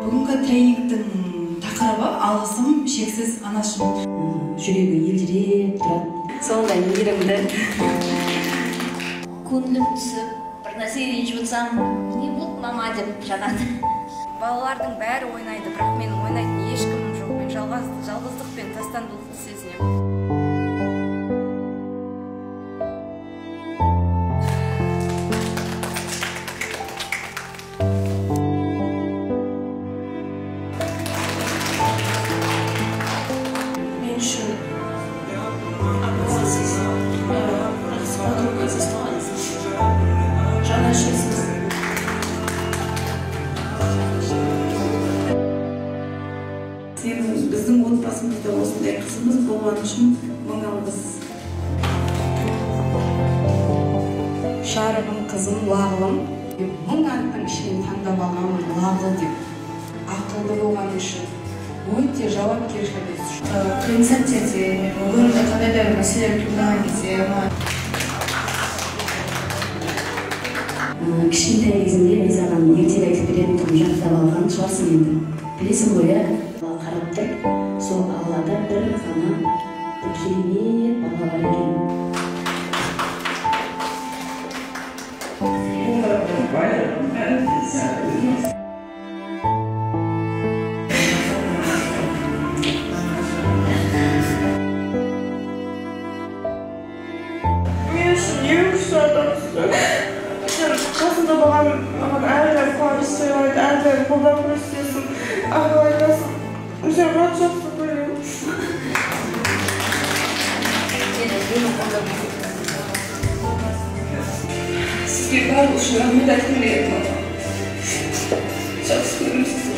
Бүгінгі тренингтің тақырыбы алғысым шексіз анашым. Жүрегі елжіреп тұрады. Сондай мейірімді. Көңілім түсіп, бір нәрсеге ренжіп отырсам, не болды мама деп жатады. Балалардың бәрі ойнайды, бірақ менің ойнайтын ешкімім жоқ. Мен жалғыздық пен тастандылықты сезінемін. Мен үшін анасыз, жақсы подругасыз туғансыз, жанашырсыз. Сенің біздің отбасымызда осындай қызымыз болғаны үшін мың алғыс. Шарығым, қызым, лағылым. Мың аттың ішінен таңдап алғанмын лағыл деп. Ақылды болғаны үшін, өте жауапкершілігі үшін. Қиын сәттерде, өмірімде қандай да бір мәселелер туындаған кезде маған Кішкентай кезінде мен саған ертегі айтып беретін тұғым, жаттап алған шығарсың енді. Білесің ғой, иә? Қарап тұр, сол Аллада бір ғана бір керемет бала бар екен. Мен үшін ең күшті адамсың. Сен қасымда болған маған әрдайым қуаныш сыйлайды, әрдайым қолдау көрсетесің, ақыл айтасың. Сені қатты жақсы көремін. Сізге барлық үшін рахмет айтқым келеді, мама. Жақсы көремін сізді.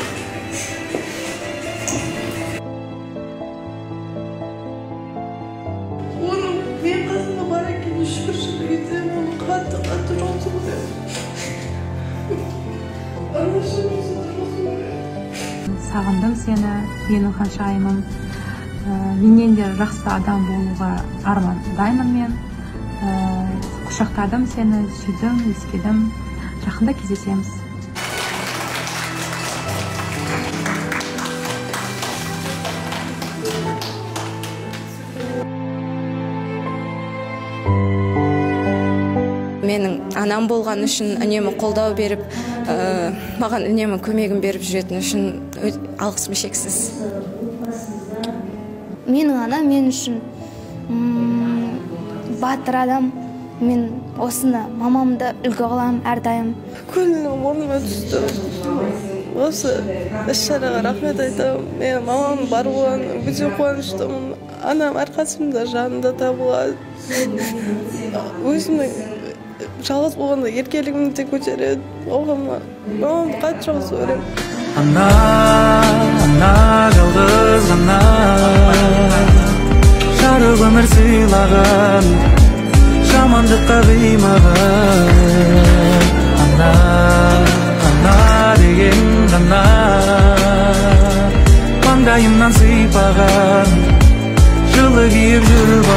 Оның мен қасымда бар екеніне шүкіршілік етемін, оны қатты-қатты жақсы көремін. Анашым, сізді жақсы көремін. Сағындым сені, менің ханшайымым. Менен де жақсы адам болуға армандаймын мен. Құшақтадым сені, сүйдім, иіскедім. Жақында кездесеміз. Менің анам болған үшін үнемі қолдау беріп, маған үнемі көмегін беріп жүретін үшін алғысым шексіз. Менің анам мен үшін батыр адам. Мен осыны мамамды үлгі қыламын әрдайым. Көңілім орнына түсті. Осы іс-шараға рахмет айтамын. Менің мамам бар болғанына өте қуаныштымын. Анам әрқашанда жанымда табылады. Өзімнің жалғыз болғанда еркелігімді де көтереді. Оған мамамды қатты жақсы көремін. Ана, ана, жалғыз ана, жарық өмір сыйлаған, жамандыққа қимаған. Ана, ана деген ғана, маңдайымнан сипаған, жылы киіп жүр.